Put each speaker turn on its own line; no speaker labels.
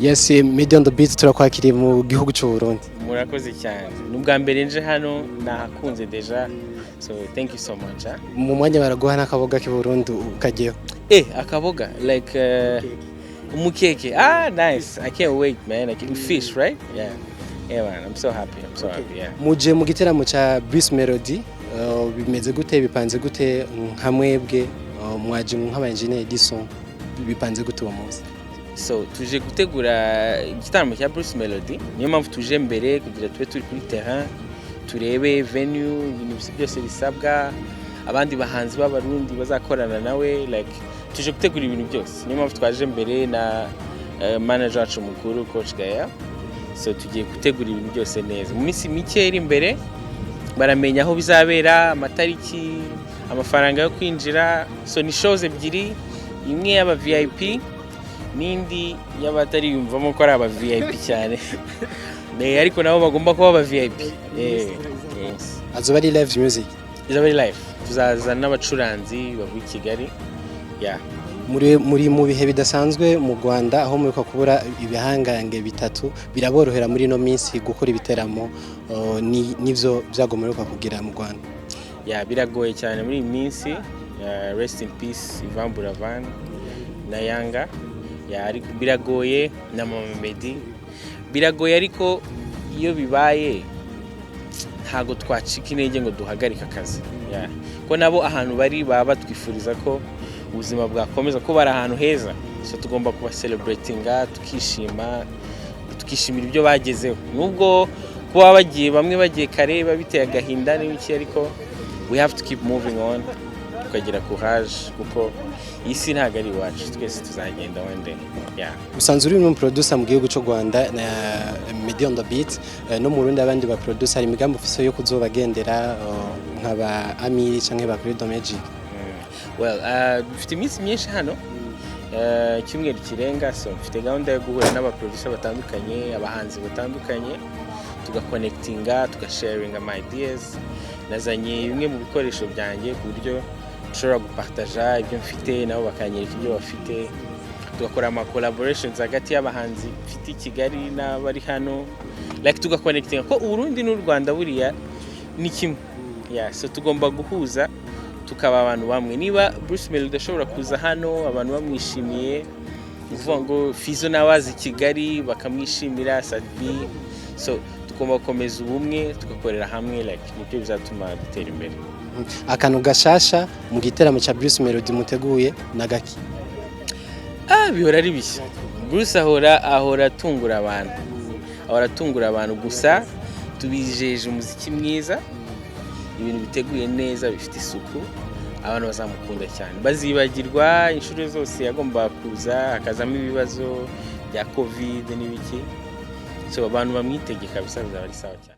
Yes, Medi on the Beat, turakwakiriye mu gihugu cy'u Burundi.
Murakoze cyane. Ni ubwa mbere nje hano, nahakunze déjà, so thank you so much, ah.
Mu mwanya baraguha n'akaboga k'i Burundi ukajyayo.
Akaboga like umukeke. Ah, nice. I can't wait, man. I can fish, right? Yeah, man, I'm so happy, I'm so happy, yeah.
Muje mu giteramo ca Bruce Melody, bimeze gute, bipanze gute nka mwebwe, mwaje nk'aba engineer du son, bipanze gute uwo munsi?
So tuje gutegura igitaramo cya Bruce Melody, niyo mpamvu tuje mbere kugira tube turi kuri terrain, turebe venue, ibintu byose bisabwa, abandi bahanzi b'Abarundi bazakorana nawe. Like, tuje gutegura ibintu byose, niyo mpamvu twaje mbere na manager wacu mukuru, Coach Gael. So tugiye gutegura ibintu byose neza. Mu minsi mike iri imbere baramenya aho bizabera, amatariki, amafaranga yo kwinjira. So ni shows ebyiri, imwe y'aba VIP n'indi y'abatariyumvamo ko ari aba VIP cyane, ariko nabo bagomba kuba aba VIP. Yes.
Azoba ari live music?
Izaba ari live, tuzaza n'abacuranzi bavuye i Kigali, yeah.
Muri mu bihe bidasanzwe mu Rwanda, aho muheruka kubura ibihangange bitatu, biraborohera muri ino minsi gukora ibiteramo, nivyo byago muheruka kugira mu Rwanda?
Yeah, biragoye cyane muri iyi minsi. Rest in peace Yvan Buravan na Yanga. Yeah, ariko biragoye na Mama Meddy, biragoye, ariko iyo bibaye ntago twacika intege ngo duhagarike akazi. Yeah. Ko nabo ahantu bari baba batwifuriza ko ubuzima bwakomeza, ko bari ahantu heza, so tugomba kuba celebratinga, tukishima, tukishimira ibyo bagezeho, nubwo kuba bagiye, bamwe bagiye kare, biba biteye agahinda n'ibiki, ariko we have to keep moving on, tukagira courage, kuko iyi si ntabwo ari iwacu, twese tuzagenda one day, yeah.
Usanzwe uri mu producer mu gihugu cy'u Rwanda na Medi on the Beat, no mu Burundi abandi ba producer, hari imigambi ufise yo kuzobagendera, nk'aba Amiri canke ba Credo Magic?
Well, dufite iminsi myinshi hano, icyumweru kirenga, so mfite gahunda yo guhura n'abaproducer batandukanye, abahanzi batandukanye, tugaconnectinga, tugasharinga ama ideas. Nazanye bimwe mu bikoresho byanjye ku buryo nshobora gupartaja ibyo mfite, nabo bakanyereka ibyo bafite, tugakora ama collaborations hagati y'abahanzi mfite i Kigali n'abari hano, like tugaconnectinga, ko Uburundi n'u Rwanda buriya ni kimwe. Yeah, so tugomba guhuza tukaba abantu bamwe. Niba Bruce Melody ashobora kuza hano abantu bamwishimiye, ni ukuvuga ngo Fizzo nawe aza i Kigali bakamwishimira, Sat-B. So tugomba gukomeza ubumwe, tugakorera hamwe, like nibyo bizatuma dutera imbere.
Akantu gashasha mu giteramo ca Bruce Melody muteguye na gaki?
Ah, bihora ari bishya. Bruce ahora atungura abantu, ahora atungura abantu. Gusa tubijeje umuziki mwiza, ibintu biteguye neza, bifite isuku. Abantu bazamukunda cyane, bazibagirwa inshuro zose yagombaga kuza hakazamo ibibazo bya COVID n'ibiki. So abantu bamwitege kabisa, bizaba ari sawa cyane.